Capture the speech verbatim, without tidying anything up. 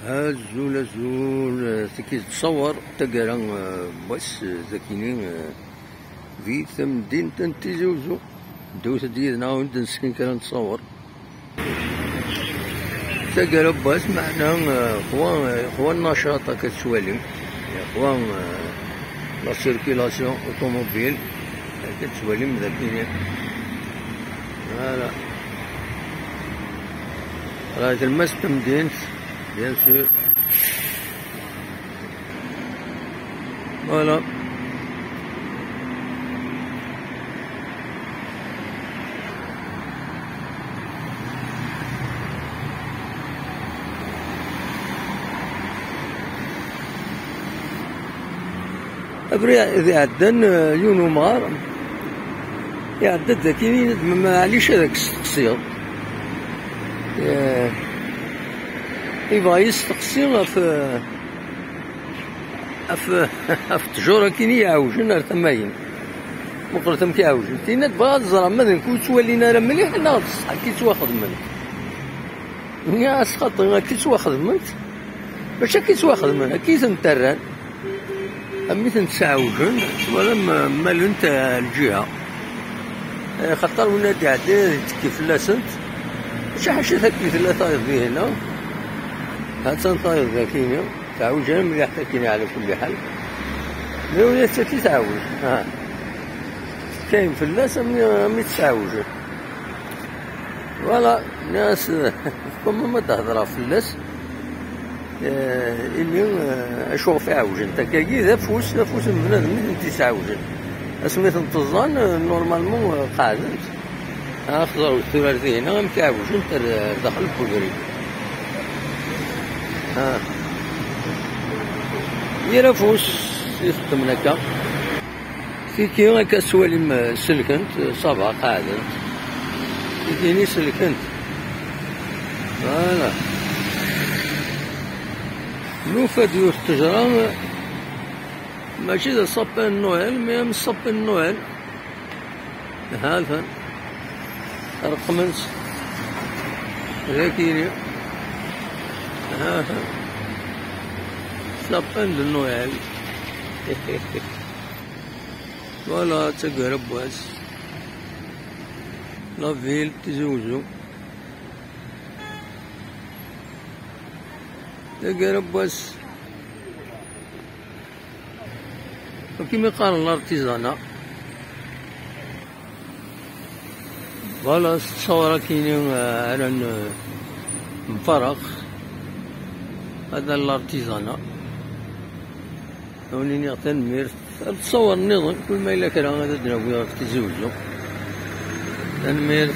Azul, azul, eh, tagi d Ṣawar, taggara, eh, n wass, eh, dagini, eh, di temdint n Tizi Uzzu. Ddut-d yid-neɣ ad wen-d-nesken kra n ttṣawar. Taggara n wass, meɛna, eh, qwa, eh, qwa nnacaṭ akka tettwalim. Qwa, eh, la circulation automobile, akka tettwalim dagini. Voilà. Rah tlemmast n temdint, bien sûr. Voilà. Abrid iɛeddan, eh, yiwen umɣar iɛedda-d daki, yenna-d: "Ma, maɛlic ad ak-steqsiɣ." Eh, yebɣa yesteqsi ɣef, eh, ɣef, ɣef ttjur-agi i iɛewjen ar tama-in. Meqqret amek iɛewjen. Tinna-d: "Bɣiɣ ad ẓreɣ ma d nekk ur ttwalin ara mliḥ neɣ d ṣṣeḥ akka i ttwaxedment." Nniɣ-as: "Xaṭi, akka i ttwaxedment, mačči akka i ttwaxedmen, akka i tent-rran." Am mi tent-sɛewjen, twalam, eh, malent, eh, lǧiha. Eh, xaṭer win ad d-iɛeddi ad yettekki fell-asent. Mačči ḥaca takki tella tayeḍ dihin-a. Ha-tt-an tayeḍ daki-ni. Teɛwej ara mliḥ takki-ni ɛla kulli ḥal. Mi ur yettak i teɛwej. Ah. Tekkayen fell-as am, am mi tt-sɛewjen. Voilà, nniɣ-as, comment ma d-hedreɣ fell-as, eh, imi, eh, acu ɣef i ɛewjent akkagi, d afus, d afus n bnadem i tent-isɛewjen. Asmi tent-ẓẓan, eh, normalement, eh, qeɛdent. Ah, xẓer tura ar dihin, amek i ɛewjent ar, ar daxel n ubrid. Ah. Yir afus i xeddmen akka. Tiki akka tettwalim, eh, selkent, eh, ça va, qeɛdent. Tikini selkent. Voilà. Nufa-d yiwet n ttejra, eh, mačči d sapin n Noël, mais am sapin n Noël. Ha-t-an. Reqqmen-tt. Dakini. Ha-t-an. Sapin de Noël. Voilà, d taggara n wass. La ville Tizi Uzzu. Taggara n wass. Akken i qqaren l'artisanat. Voilà, s ttṣawar akkin, eh, ara n-, nfaraq. Hada l'artisanat. Ad wen-iniɣ tanemmirt. Ar ttṣawar nniḍen, kul ma yella kra ad d-nawi ɣef Tizi Uzzu. Tanemmirt.